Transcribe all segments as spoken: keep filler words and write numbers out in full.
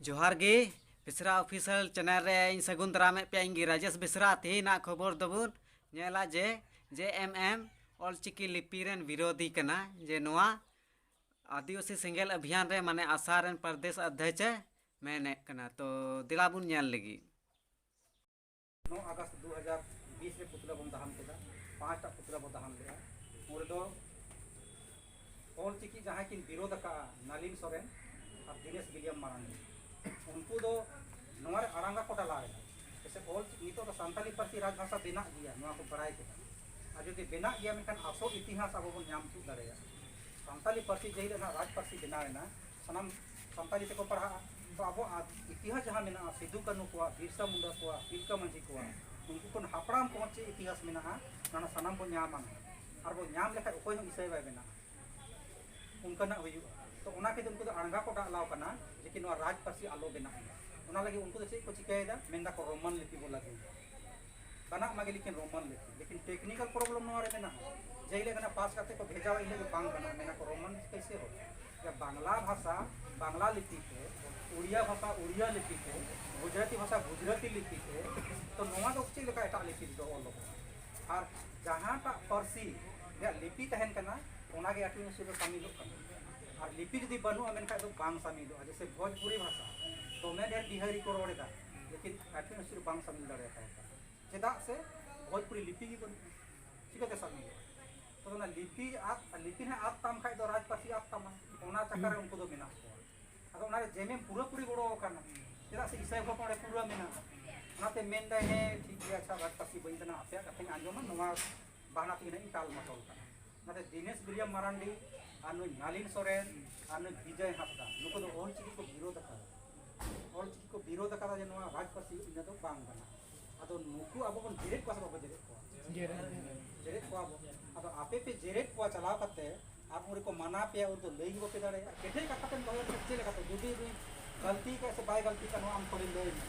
ᱡᱚᱦᱟᱨ ᱜᱮ, ᱵᱮᱥᱨᱟ official channel ᱨᱮ ᱤᱧ ᱥᱟᱹᱜᱩᱱ ᱫᱟᱨᱟᱢᱮᱫ ᱯᱮᱭᱟ᱾ ᱤᱧ ᱜᱮ ᱨᱟᱡᱮᱥ ᱵᱮᱥᱨᱟ᱾ ᱛᱮᱦᱮᱧᱟᱜ ᱠᱷᱚᱵᱚᱨ ᱫᱚᱵᱚᱱ ᱧᱮᱞᱟ ᱡᱮ ᱡᱮ ᱮᱢ ᱮᱢ ᱚᱞᱪᱤᱠᱤ ᱞᱤᱯᱤ ᱨᱮᱱ ᱵᱤᱨᱳᱫᱷᱤ ᱠᱟᱱᱟ, ᱡᱮ ᱱᱚᱣᱟ ᱟᱹᱫᱤᱵᱟᱹᱥᱤ ᱥᱮᱸᱜᱮᱞ ᱚᱵᱷᱤᱭᱟᱱ ᱨᱮ ᱢᱟᱱᱮ ᱟᱥᱟ ᱨᱮᱱ ᱯᱨᱚᱫᱮᱥ ᱚᱫᱷᱭᱚᱠᱷ ᱮ ᱢᱮᱱᱮᱫ ᱠᱟᱱᱟ᱾ ᱛᱚ ᱫᱮᱞᱟ ᱵᱚᱱ ᱧᱮᱞ ᱞᱟᱹᱜᱤᱫ᱾ ᱱᱚ ᱟᱜᱚᱥᱴ ᱫᱩ ᱦᱟᱡᱟᱨ ᱵᱤᱥ ᱨᱮ ᱯᱩᱛᱞᱟᱹ ᱵᱚᱱ ᱫᱟᱦᱟᱱ ᱠᱮᱫᱟ, ᱯᱟᱸᱪᱴᱟ ᱯᱩᱛᱞᱟᱹ ᱵᱚᱱ ᱫᱟᱦᱟᱱ ᱞᱮᱫᱟ᱾ ᱩᱱ ᱨᱮᱫᱚ ᱚᱞ ᱪᱤᱠᱤ ᱡᱟᱦᱟᱸᱭ ᱠᱤᱱ ᱵᱤᱨᱳᱫ ᱟᱠᱟᱫᱼᱟ, ᱱᱟᱞᱤᱱ ᱥᱚᱨᱮᱱ ᱟᱨ ᱫᱤᱱᱮᱥ ᱜᱤᱞᱤᱭᱟᱢ ᱢᱟᱨᱟᱱᱰᱤ, ᱩᱱᱠᱩ ᱫᱚ ᱱᱚᱣᱟ ᱨᱮ ᱟᱲᱟᱝ ᱠᱚ ᱰᱟᱞᱟᱣ ᱮᱫᱟ᱾ ᱡᱮᱥᱮ ᱚᱞ ᱪᱤᱠᱤ ᱱᱤᱛᱚᱜ ᱫᱚ ᱥᱟᱱᱛᱟᱞᱤ ᱯᱟᱹᱨᱥᱤ ᱨᱟᱡᱽᱵᱷᱟᱥᱟ ᱵᱮᱱᱟᱜ ᱜᱮᱭᱟ, ᱱᱚᱣᱟ ᱠᱚ ᱵᱟᱲᱟᱭ ᱠᱮᱫᱟ᱾ ᱟᱨ ᱡᱩᱫᱤ ᱵᱮᱱᱟᱜ ᱜᱮᱭᱟ, ᱢᱮᱱᱠᱷᱟᱱ ᱟᱥᱚᱞ ᱤᱛᱤᱦᱟᱥ ᱟᱵᱚ ᱵᱚᱱ ᱧᱟᱢ ᱛᱩᱫ ᱫᱟᱲᱮᱭᱟᱜᱼᱟ᱾ ᱥᱟᱱᱛᱟᱞᱤ ᱯᱟᱹᱨᱥᱤ ᱡᱮ ᱦᱤᱞᱳᱜ ᱱᱟᱦᱟᱜ ᱨᱟᱡᱽ ᱯᱟᱹᱨᱥᱤ ᱵᱮᱱᱟᱣ ᱮᱱᱟ, ᱥᱟᱱᱟᱢ ᱥᱟᱱᱛᱟᱞᱤ ᱛᱮᱠᱚ ᱯᱟᱲᱦᱟᱜᱼᱟ᱾ ᱛᱚ ᱟᱵᱚᱣᱟᱜ ᱤᱛᱤᱦᱟᱥ ᱡᱟᱦᱟᱸ ᱢᱮᱱᱟᱜᱼᱟ, ᱥᱤᱫᱩ ᱠᱟᱹᱱᱦᱩ ᱠᱚᱣᱟᱜ, ᱵᱤᱨᱥᱟ ᱢᱩᱱᱰᱟ ᱠᱚᱣᱟᱜ, ᱩᱱᱠᱩ ᱠᱷᱚᱱ ᱦᱟᱯᱲᱟᱢ ᱠᱚᱦᱚᱸ ᱪᱮᱫ ᱤᱛᱤᱦᱟᱥ ᱢᱮᱱᱟᱜᱼᱟ, ᱚᱱᱟ ᱥᱟᱱᱟᱢ ᱵᱚᱱ ᱧᱟᱢᱟ᱾ ᱟᱨ ᱵᱚᱱ ᱧᱟᱢ ᱞᱮᱠᱷᱟᱱ ᱚᱠᱚᱭ ᱦᱚᱸ ᱤᱥᱟᱹᱭ ᱵᱟᱭ ᱵᱮᱱᱟᱜᱼᱟ, ᱚᱱᱠᱟᱱᱟᱜ ᱦᱩᱭᱩᱜᱼᱟ᱾ ᱛᱚ ᱚᱱᱟ ᱠᱷᱟᱹᱛᱤᱨ ᱩᱱᱠᱩ ᱫᱚ ᱟᱲᱜᱟ ᱠᱚ ᱰᱟᱜᱞᱟᱣ ᱠᱟᱱᱟ ᱡᱮ ᱠᱤ ᱱᱚᱣᱟ ᱨᱟᱡᱽ ᱯᱟᱹᱨᱥᱤ ᱟᱞᱚ ᱵᱮᱱᱟᱜ ᱢᱟ᱾ ᱚᱱᱟ ᱞᱟᱹᱜᱤᱫ ᱩᱱᱠᱩ ᱫᱚ ᱪᱮᱫ ᱠᱚ ᱪᱤᱠᱟᱹᱭᱮᱫᱟ? ᱢᱮᱱ ᱫᱟᱠᱚ ᱨᱳᱢᱟᱱ ᱞᱤᱯᱤ ᱵᱚ ᱞᱟᱹᱜᱩᱭᱟ᱾ ᱵᱮᱱᱟᱜ ᱢᱟᱜᱮ, ᱞᱮᱠᱤᱱ ᱨᱳᱢᱟᱱ ᱞᱤᱯᱤ, ᱞᱮᱠᱤᱱ ᱴᱮᱠᱱᱤᱠᱟᱞ ᱯᱨᱚᱵᱞᱮᱢ ᱱᱚᱣᱟ ᱨᱮ ᱢᱮᱱᱟᱜᱼᱟ᱾ ᱡᱮ ᱦᱤᱞᱳᱜ ᱠᱟᱱᱟ ᱯᱟᱥ ᱠᱟᱛᱮ ᱠᱚ ᱵᱷᱮᱡᱟᱣᱟ, ᱤᱱᱟᱹ ᱜᱮ ᱵᱟᱝ ᱜᱟᱱᱚᱜᱼᱟ, ᱢᱮᱱᱟ ᱠᱚ ᱨᱳᱢᱟᱱ ᱠᱮᱥᱮ ᱦᱳ, ᱡᱮ ᱵᱟᱝᱞᱟ ᱵᱷᱟᱥᱟ ᱵᱟᱝᱞᱟ ᱞᱤᱯᱤ ᱛᱮ, ᱩᱲᱤᱭᱟ ᱵᱷᱟᱥᱟ ᱩᱲᱤᱭᱟ ᱞᱤᱯᱤ ᱛᱮ, ᱜᱩᱡᱽᱨᱟᱴᱤ ᱵᱷᱟᱥᱟ ᱜᱩᱡᱽᱨᱟᱴᱤ ᱞᱤᱯᱤ ᱛᱮ, ᱛᱚ ᱱᱚᱣᱟ ᱫᱚ ᱪᱮᱫ ᱞᱮᱠᱟ ᱮᱴᱟᱜ ᱞᱤᱯᱤ ᱛᱮᱫᱚ ᱚᱞᱚᱜᱚᱜᱼᱟ? ᱟᱨ ᱡᱟᱦᱟᱸᱴᱟᱜ ᱯᱟᱹᱨᱥᱤ ᱨᱮᱭᱟᱜ ᱞᱤᱯᱤ ᱛᱟᱦᱮᱱ ᱠᱟᱱᱟ, ᱚᱱᱟᱜᱮ ᱟᱹᱴᱷᱟᱹᱱᱤ ᱟᱹᱥᱩᱞ ᱨᱮ ᱥᱟᱢᱤᱞᱚᱜ ᱠᱟᱱᱟ᱾ ᱟᱨ ᱞᱤᱯᱤ ᱡᱩᱫᱤ ᱵᱟᱹᱱᱩᱜᱼᱟ, ᱢᱮᱱᱠᱷᱟᱱ ᱫᱚ ᱵᱟᱝ ᱥᱟᱢᱤᱞᱚᱜᱼᱟ᱾ ᱡᱮᱭᱥᱮ ᱵᱷᱳᱡᱽᱯᱩᱨᱤ ᱵᱷᱟᱥᱟ ᱫᱚᱢᱮ ᱰᱷᱮᱨ ᱵᱤᱦᱟᱨᱤ ᱠᱚ ᱨᱚᱲ ᱮᱫᱟ, ᱞᱮᱠᱤᱱ ᱟᱹᱴᱷᱟᱹᱱᱤ ᱟᱹᱥᱩᱞ ᱨᱮ ᱵᱟᱝ ᱥᱟᱢᱤᱞ ᱫᱟᱲᱮᱭᱟᱛᱟᱭ ᱠᱟᱱᱟ᱾ ᱪᱮᱫᱟᱜ ᱥᱮ ᱵᱷᱳᱡᱽᱯᱩᱨᱤ ᱞᱤᱯᱤ ᱜᱮ ᱵᱟᱹᱱᱩᱜᱼᱟ, ᱪᱤᱠᱟᱹᱛᱮ ᱥᱟᱢᱤᱞᱚᱜᱼᱟ? ᱛᱚ ᱚᱱᱟ ᱞᱤᱯᱤ ᱟᱫ, ᱞᱤᱯᱤ ᱦᱚᱸ ᱟᱫ ᱛᱟᱢ ᱠᱷᱟᱡ ᱫᱚ ᱨᱟᱡᱽ ᱯᱟᱹᱨᱥᱤ ᱟᱫ ᱛᱟᱢᱟ, ᱚᱱᱟ ᱪᱟᱠᱟ ᱨᱮ ᱩᱱᱠᱩ ᱫᱚ ᱢᱮᱱᱟᱜ ᱠᱚᱣᱟ᱾ ᱟᱫᱚ ᱚᱱᱟᱨᱮ ᱡᱮᱢᱮᱢ ᱯᱩᱨᱟᱹᱯᱩᱨᱤ ᱜᱚᱲᱚ ᱟᱠᱟᱱᱟ, ᱪᱮᱫᱟᱜ ᱥᱮ ᱤᱥᱟᱹᱭ ᱦᱚᱲ ᱚᱸᱰᱮ ᱯᱩᱨᱟᱹ ᱢᱮᱱᱟᱜᱼᱟ᱾ ᱚᱱᱟᱛᱮ ᱢᱮᱱᱫᱟᱭ, ᱦᱮᱸ ᱴᱷᱤᱠ ᱜᱮᱭᱟ, ᱟᱪᱪᱷᱟ, ᱨᱟᱡᱽ ᱯᱟᱹᱨᱥᱤ ᱵᱟᱹᱧ ᱵᱮᱱᱟᱣ, ᱟᱯᱮᱭᱟᱜ ᱠᱟᱛᱷᱟᱧ ᱟᱸᱡᱚᱢᱟ, ᱱᱚᱣᱟ ᱵᱟᱦᱱᱟ ᱛᱮᱜᱮ ᱱᱟᱜ ᱤᱧ ᱴᱟᱞ ᱢᱟᱴᱚᱞ ᱠᱟᱱᱟ᱾ ᱚᱱᱟᱛᱮ ᱫᱤᱱᱮᱥ ᱵᱤᱞᱤᱭᱟᱢ ᱢᱟᱨᱟᱱᱰᱤ ᱟᱨ ᱱᱩᱭ ᱱᱟᱞᱤᱱ ᱥᱚᱨᱮᱱ ᱟᱨ ᱱᱩᱭ ᱵᱤᱡᱚᱭ ᱦᱟᱸᱥᱫᱟ, ᱱᱩᱠᱩ ᱫᱚ ᱚᱞ ᱪᱤᱠᱤ ᱠᱚ ᱵᱤᱨᱳᱫ ᱟᱠᱟᱫᱟ, ᱚᱞ ᱪᱤᱠᱤ ᱠᱚ ᱵᱤᱨᱳᱫ ᱟᱠᱟᱫᱟ ᱡᱮ ᱱᱚᱣᱟ ᱨᱟᱡᱽ ᱯᱟᱹᱨᱥᱤ ᱤᱱᱟᱹ ᱫᱚ ᱵᱟᱝ ᱠᱟᱱᱟ᱾ ᱟᱫᱚ ᱱᱩᱠᱩ ᱟᱵᱚ ᱵᱚᱱ ᱡᱮᱨᱮᱫ ᱠᱚᱣᱟ ᱥᱮ ᱵᱟᱵᱚ ᱡᱮᱨᱮᱫ ᱠᱚᱣᱟ? ᱡᱮᱨᱮᱫ ᱠᱚᱣᱟ ᱵᱚ᱾ ᱟᱫᱚ ᱟᱯᱮ ᱯᱮ ᱡᱮᱨᱮᱫ ᱠᱚᱣᱟ ᱪᱟᱞᱟᱣ ᱠᱟᱛᱮ, ᱟᱨ ᱩᱱ ᱨᱮᱠᱚ ᱢᱟᱱᱟ ᱯᱮᱭᱟ, ᱩᱱ ᱫᱚ ᱞᱟᱹᱭ ᱜᱮ ᱵᱟᱯᱮ ᱫᱟᱲᱮᱭᱟᱜᱼᱟ᱾ ᱠᱮᱴᱮᱡ ᱠᱟᱛᱷᱟ ᱛᱮᱢ ᱫᱚᱦᱚᱭᱟ, ᱪᱮᱫ ᱞᱮᱠᱟᱛᱮ? ᱡᱩᱫᱤ ᱩᱱᱤ ᱜᱟᱹᱞᱛᱤ ᱠᱟᱜᱼᱟ ᱥᱮ ᱵᱟᱭ ᱜᱟᱹᱞᱛᱤ ᱠᱟᱜᱼᱟ, ᱱᱚᱣᱟ ᱟᱢ ᱛᱷᱚᱲᱤᱢ ᱞᱟᱹᱭ ᱟᱹᱧᱟ᱾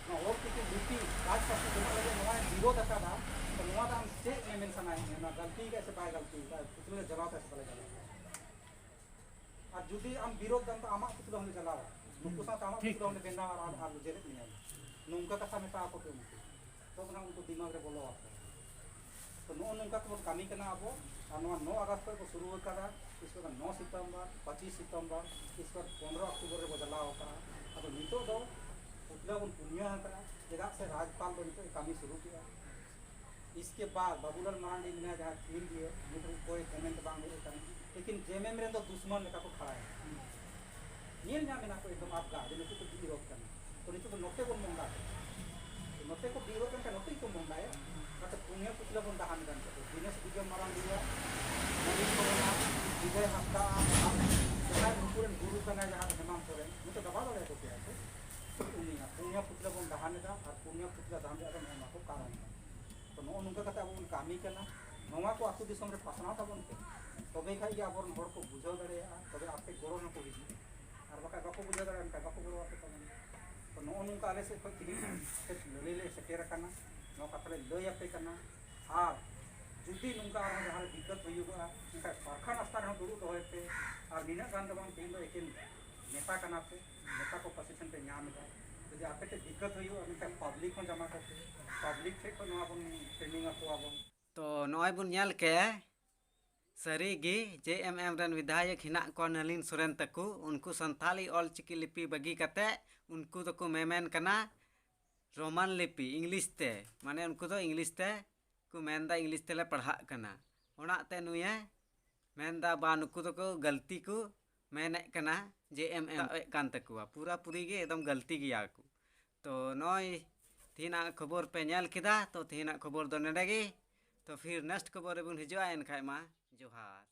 ᱱᱚᱣᱟ ᱚᱞ ᱪᱤᱠᱤ ᱞᱤᱯᱤ ᱨᱟᱡᱽ ᱯᱟᱹᱨᱥᱤ ᱵᱮᱱᱟᱣ ᱞᱟᱹᱜᱤᱫ ᱱᱚᱣᱟᱭ ᱵᱤᱨᱳᱫ ᱟᱠᱟᱫᱟ, ᱛᱚ ᱱᱚᱣᱟ ᱫᱚ ᱟᱢ ᱪᱮᱫ ᱢᱮᱢᱮᱱ ᱥᱟᱱᱟᱭᱮᱫ ᱢᱮᱭᱟ? ᱱᱚᱣᱟ ᱜᱟᱹᱞᱛᱤ ᱠᱟᱜᱼᱟ ᱥᱮ ᱵᱟᱭ ᱜᱟᱹᱞᱛᱤ ᱠᱟᱜᱼᱟ? ᱯᱩᱛᱷᱤ ᱨᱮ ᱪᱟᱞᱟᱣ ᱠᱟᱜᱼᱟ ᱥᱮ ᱵᱟᱞᱮ ᱪᱟᱞᱟᱣ ᱠᱟᱜᱼᱟ? ᱟᱨ ᱡᱩᱫᱤ ᱟᱢ ᱵᱤᱨᱳᱫ ᱫᱟᱢ, ᱛᱚ ᱟᱢᱟᱜ ᱯᱩᱛᱷᱤ ᱫᱚ ᱦᱟᱸᱰᱮ ᱪᱟᱞᱟᱣᱟ᱾ ᱱᱩᱠᱩ ᱴᱷᱤᱠ᱾ ᱚᱸᱰᱮ ᱵᱮᱱᱟᱣ ᱟᱨ, ᱟᱨ ᱡᱮᱨᱮᱫ ᱢᱮᱭᱟᱭ, ᱱᱚᱝᱠᱟ ᱠᱟᱛᱷᱟ ᱢᱮᱛᱟ ᱟᱠᱚ ᱯᱮ ᱩᱱᱠᱩ᱾ ᱛᱚᱵᱮ ᱱᱟᱜ ᱩᱱᱠᱩ ᱫᱤᱢᱟᱜᱽ ᱨᱮ ᱵᱚᱞᱚ ᱟᱠᱚ᱾ ᱛᱚ ᱱᱚᱜᱼᱚ ᱱᱚᱝᱠᱟ ᱛᱮᱵᱚᱱ ᱠᱟᱹᱢᱤ ᱠᱟᱱᱟ ᱟᱵᱚ᱾ ᱟᱨ ᱱᱚᱣᱟ ᱱᱚ ᱟᱜᱚᱥᱴ ᱠᱷᱚᱱ ᱠᱚ ᱥᱩᱨᱩ ᱟᱠᱟᱫᱟ, ᱤᱥᱠᱮ ᱵᱟᱫ ᱱᱚ ᱥᱤᱛᱚᱢᱵᱚᱨ, ᱯᱚᱸᱪᱤᱥ ᱥᱤᱛᱚᱢᱵᱚᱨ, ᱤᱥᱠᱮ ᱵᱟᱫ ᱯᱚᱱᱨᱚ ᱚᱠᱴᱳᱵᱚᱨ ᱨᱮᱵᱚ ᱪᱟᱞᱟᱣ ᱟᱠᱟᱱᱟ᱾ ᱟᱫᱚ ᱱᱤᱛᱚᱜ ᱫᱚ ᱯᱩᱛᱞᱟ ᱵᱚᱱ ᱯᱩᱱᱭᱟᱹ ᱟᱠᱟᱫᱟ, ᱪᱮᱫᱟᱜ ᱥᱮ ᱨᱟᱡᱽᱯᱟᱞ ᱫᱚ ᱱᱤᱛᱚᱜ ᱮ ᱠᱟᱹᱢᱤ ᱥᱩᱨᱩ ᱠᱮᱫᱟ᱾ ᱤᱥᱠᱮ ᱵᱟᱫ ᱵᱟᱵᱩᱞᱟᱞ ᱢᱟᱨᱟᱱᱰᱤ ᱢᱮᱱᱟᱭᱟ, ᱡᱟᱦᱟᱸ ᱯᱷᱤᱞᱰ ᱤᱭᱟᱹ, ᱩᱱᱤ ᱫᱚ ᱚᱠᱚᱭ ᱠᱚᱢᱮᱱᱴ ᱵᱟᱝ ᱦᱩᱭᱩᱜ ᱠᱟᱱᱟ, ᱞᱮᱠᱤᱱ ᱡᱮ ᱮᱢ ᱮᱢ ᱨᱮᱱ ᱫᱚ ᱫᱩᱥᱢᱚᱱ ᱞᱮᱠᱟ ᱠᱚ ᱠᱷᱟᱲᱟᱭᱮᱱᱟ᱾ ᱧᱮᱞ ᱧᱟᱢ ᱮᱱᱟ ᱠᱚ ᱮᱠᱫᱚᱢ ᱟᱵᱜᱟ, ᱡᱮ ᱱᱩᱠᱩ ᱠᱚ ᱵᱤᱨᱳᱫ ᱠᱟᱱᱟ᱾ ᱛᱚ ᱱᱤᱛᱚᱜ ᱫᱚ ᱱᱚᱛᱮ ᱵᱚᱱ ᱢᱚᱦᱰᱟ ᱠᱮᱫᱟ᱾ ᱛᱚ ᱱᱚᱛᱮ ᱠᱚ ᱵᱤᱨᱳᱫ ᱠᱟᱱ ᱠᱷᱟᱱ ᱱᱚᱛᱮ ᱜᱮᱠᱚ ᱢᱚᱦᱰᱟᱭᱟ᱾ ᱚᱱᱟᱛᱮ ᱯᱩᱱᱭᱟᱹ ᱯᱩᱛᱞᱟᱹ ᱵᱚᱱ ᱫᱟᱦᱟᱱ ᱠᱟᱱ ᱛᱟᱠᱚ᱾ ᱫᱤᱱᱮᱥ ᱵᱤᱡᱚᱭ ᱢᱟᱨᱟᱱᱰᱤᱭᱟᱜ, ᱱᱚᱵᱤᱱ ᱥᱚᱨᱮᱱᱟᱜ, ᱵᱤᱡᱚᱭ ᱦᱟᱸᱥᱫᱟ ᱟᱜ, ᱟᱨ ᱡᱟᱦᱟᱸᱭ ᱱᱩᱠᱩ ᱨᱮᱱ ᱜᱩᱨᱩ ᱠᱟᱱᱟᱭ, ᱡᱟᱦᱟᱸ ᱫᱚ ᱦᱮᱢᱟᱱᱛ ᱥᱚᱨᱮᱱ, ᱩᱱᱤ ᱫᱚ ᱫᱟᱵᱟ ᱫᱟᱲᱮᱭᱟᱠᱚ ᱠᱮᱭᱟ ᱠᱚ᱾ ᱩᱱᱤᱭᱟᱜ ᱯᱩᱱᱭᱟᱹ ᱯᱩᱛᱞᱟᱹ ᱵᱚᱱ ᱫᱟᱦᱟᱱ ᱮᱫᱟ, ᱟᱨ ᱯᱩᱱᱭᱟᱹ ᱯᱩᱛᱞᱟᱹ ᱫᱟᱦᱟᱱ ᱨᱮᱭᱟᱜ ᱫᱚ ᱱᱚᱜᱼᱚ ᱱᱚᱣᱟ ᱠᱚ ᱠᱟᱨᱚᱱ ᱠᱟᱱᱟ᱾ ᱛᱚ ᱱᱚᱜᱼᱚ ᱱᱚᱝᱠᱟ ᱠᱟᱛᱮ ᱟᱵᱚ ᱵᱚᱱ ᱠᱟᱹᱢᱤ ᱠᱟᱱᱟ᱾ ᱱᱚᱣᱟ ᱠᱚ ᱟᱹᱛᱩ ᱫᱤᱥᱚᱢ ᱨᱮ ᱯᱟᱥᱱᱟᱣ ᱛᱟᱵᱚᱱ ᱯᱮ, ᱛᱚᱵᱮ ᱠᱷᱟᱡ ᱜᱮ ᱟᱵᱚᱨᱮᱱ ᱦᱚᱲ ᱠᱚ ᱵᱩᱡᱷᱟᱹᱣ ᱫᱟᱲᱮᱭᱟᱜᱼᱟ, ᱛᱚᱵᱮ ᱟᱯᱮ ᱜᱚᱲᱚ ᱦᱚᱸᱠᱚ ᱦᱤᱡᱩᱜᱼᱟ᱾ ᱟᱨ ᱵᱟᱠᱷᱟᱡ ᱵᱟᱠᱚ ᱵᱩᱡᱷᱟᱹᱣ ᱫᱟᱲᱮᱭᱟᱜᱼᱟ, ᱮᱱᱠᱷᱟᱡ ᱵᱟᱠᱚ ᱜᱚᱲᱚ ᱟᱯᱮ ᱛᱟᱵᱚᱱᱟ᱾ ᱛᱚ ᱱᱚᱜᱼᱚ ᱱᱚᱝᱠᱟ ᱟᱞᱮ ᱥᱮᱫ ᱠᱷᱚᱱ ᱛᱮᱦᱮᱧ ᱟᱯᱮ ᱞᱟᱹᱞᱟᱹᱭ ᱞᱮ ᱥᱮᱴᱮᱨ ᱟᱠᱟᱱᱟ, ᱱᱚᱣᱟ ᱠᱟᱛᱷᱟ ᱞᱮ ᱞᱟᱹᱭ ᱟᱯᱮ ᱠᱟᱱᱟ᱾ ᱟᱨ ᱡᱩᱫᱤ ᱱᱚᱝᱠᱟ ᱟᱨᱦᱚᱸ ᱡᱟᱦᱟᱸ ᱨᱮ ᱫᱤᱠᱠᱟᱛ ᱦᱩᱭᱩᱜᱚᱜᱼᱟ, ᱮᱱᱠᱷᱟᱡ ᱯᱨᱟᱨᱛᱷᱚᱱᱟ ᱥᱛᱷᱟᱱ ᱨᱮᱦᱚᱸ ᱫᱩᱲᱩᱵ ᱫᱚᱦᱚᱭ ᱯᱮ᱾ ᱟᱨ ᱱᱤᱱᱟᱹᱜ ᱜᱟᱱ ᱫᱚ ᱵᱟᱝ, ᱛᱮᱦᱮᱧ ᱫᱚ ᱮᱠᱮᱱ ᱱᱮᱛᱟ ᱠᱟᱱᱟ ᱯᱮ, ᱱᱮᱛᱟ ᱠᱚ ᱯᱚᱡᱤᱥᱚᱱ ᱯᱮ ᱧᱟᱢ ᱮᱫᱟ᱾ ᱡᱩᱫᱤ ᱟᱯᱮ ᱴᱷᱮᱱ ᱫᱤᱠᱠᱟᱛ ᱦᱩᱭᱩᱜᱼᱟ, ᱢᱮᱱᱠᱷᱟᱱ ᱯᱟᱵᱽᱞᱤᱠ ᱦᱚᱸ ᱡᱟᱢᱟ ᱠᱚᱯᱮ, ᱯᱟᱵᱽᱞᱤᱠ ᱴᱷᱮᱱ ᱠᱷᱚᱱ ᱱᱚᱣᱟ ᱵᱚᱱ ᱴᱨᱮᱱᱤᱝ ᱟᱠᱚᱣᱟ ᱵᱚᱱ᱾ ᱛᱚ ᱱᱚᱜᱼᱚᱭ ᱵᱚᱱ ᱧᱮᱞ ᱠᱮᱫ, ᱥᱟᱹᱨᱤ ᱜᱮ ᱡᱮ ᱮᱢ ᱮᱢ ᱨᱮᱱ ᱵᱤᱫᱷᱟᱭᱚᱠ ᱦᱮᱱᱟᱜ ᱠᱚᱣᱟ, ᱱᱟᱹᱞᱤᱱ ᱥᱚᱨᱮᱱ ᱛᱟᱠᱚ, ᱩᱱᱠᱩ ᱥᱟᱱᱛᱷᱟᱞᱤ ᱚᱞ ᱪᱤᱠᱤ ᱞᱤᱯᱤ ᱵᱟᱹᱜᱤ ᱠᱟᱛᱮ ᱩᱱᱠᱩ ᱫᱚᱠᱚ ᱢᱮᱢᱮᱱ ᱠᱟᱱᱟ ᱨᱳᱢᱟᱱ ᱞᱤᱯᱤ, ᱤᱝᱞᱤᱥ ᱛᱮ, ᱢᱟᱱᱮ ᱩᱱᱠᱩ ᱫᱚ ᱤᱝᱞᱤᱥ ᱛᱮ ᱠᱚ ᱢᱮᱱᱫᱟ, ᱤᱝᱞᱤᱥ ᱛᱮᱞᱮ ᱯᱟᱲᱦᱟᱜ ᱠᱟᱱᱟ᱾ ᱚᱱᱟᱛᱮ ᱱᱩᱭᱮ ᱢᱮᱱᱫᱟ, ᱵᱟ, ᱱᱩᱠᱩ ᱫᱚᱠᱚ ᱜᱟᱹᱞᱛᱤ ᱠᱚ ᱢᱮᱱᱮᱫ ᱠᱟᱱᱟ, ᱡᱮ ᱮᱢ ᱮᱢ ᱮᱫ ᱠᱟᱱ ᱛᱟᱠᱚᱣᱟ, ᱯᱩᱨᱟᱹᱯᱩᱨᱤ ᱜᱮ ᱮᱠᱫᱚᱢ ᱜᱟᱹᱞᱛᱤ ᱜᱮᱭᱟ ᱠᱚ᱾ ᱛᱚ ᱱᱚᱜᱼᱚᱭ ᱛᱮᱦᱮᱧᱟᱜ ᱠᱷᱚᱵᱚᱨ ᱯᱮ ᱧᱮᱞ ᱠᱮᱫᱟ, ᱛᱚ ᱛᱮᱦᱮᱧᱟᱜ ᱠᱷᱚᱵᱚᱨ ᱫᱚ ᱱᱚᱰᱮ ᱜᱮ᱾ ᱛᱚ ᱯᱷᱤᱨ ᱱᱮᱠᱥᱴ ᱠᱷᱚᱵᱚᱨ ᱨᱮᱵᱚᱱ ᱦᱤᱡᱩᱜᱼᱟ, ᱮᱱᱠᱷᱟᱡ ᱢᱟ ᱡᱚᱦᱟᱨ᱾